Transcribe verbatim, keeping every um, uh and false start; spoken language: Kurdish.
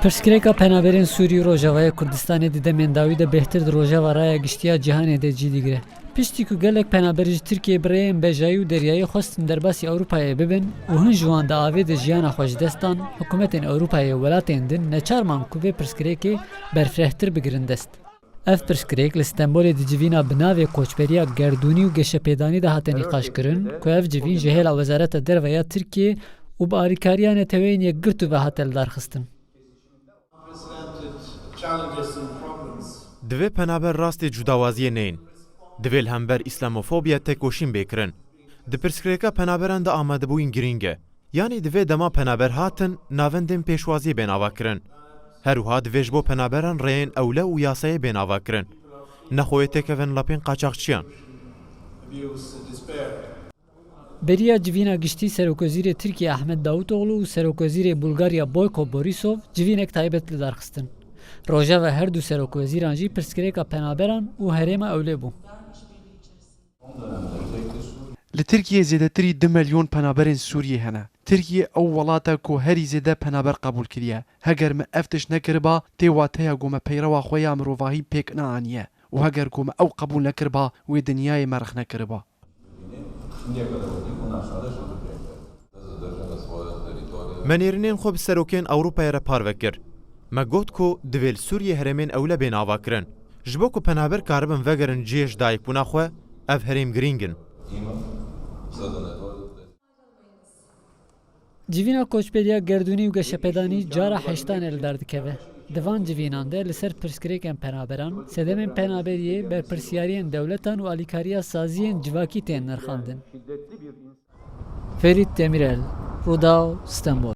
Pirsgirêka penaberên Sûrî û Rojavayê Kurdistanê di demên dawî de bêhtir di rojeva raya giştî ya cîhanê de cî digire. Piştî ku gelek penaber ji Tirkiyê bi rêyên bejayî û deryayî xwestin derbasî Ewropayê bibin û hin ji wan di avê de jiyana xwe ji dest dan, hikûmetên Ewropayê û welatên din neçar man ku vê pirsgirêkê berfirehtir bigirin dest. Ev pirsgirêk li Stenbolê di civîna bi navê Koçberiya Gerdûnî û Geşepêdanî de hate nîqaşkirin, ku ev civîn ji hêla Wezareta Derve ya Tirkiyê û bi alîkariya Neteweyên Yekgirtû ve hate lidarxistin. Divê penaber rastê cudawaziyê neyên. Divê li hember îslamofobiya tekoşîn bê kirin. Di pirsgirêka penaberan de amadebûyîn girîng e. Yanî divê dema penaber hatin, navendên pêşwaziyê bên avakirin. Her wiha divê ji bo penaberan rêyên ewle û yasayê bên avakirin. Nexwe wê têkevin lapên qaçaxçiyan. Beriya civîna giştî Serokwezîrê Tirkiyê Ahmet Davutoglu û Serokwezîrê Bulgarya Boyko Borisov civînek taybet li dar xistin. Rojeva her du serokwezîran jî pirsgirêka penaberan û herêma ewlê bû. Li Tirkiyê zêdetirî du milyon penaberên Sûriyê hene. Tirkiye ew welat e ku herî zêde penaber qebûl kiriye. Heger me ev tişt nekiriba, tê wateya ku me peyrewa xwe ya mirovahî pêk neaniye û heger ku me ew qebûl nekiriba, wê dinyayê me rexne kiriba. Me nêrînên xwe bi serokên Ewropayê re parve kir. Me got ku divê li Sûriyê herêmên ewle bên avakirin. Ji bo ku penaber karibin vegerin cihê ji dayikbûna xwe, ev herêm girîng in. Civîna koçberiya gerdûnî û geşepêdanî cara heştan e li dar dikeve. Di van civînan de li ser pirsgirêkên penaberan, sedemên penaberiyê berpirsiyariyên dewletan û alîkariya saziyên civakî tên nirxandin. Ferît Demîrel, Rûdaw, Stenbol.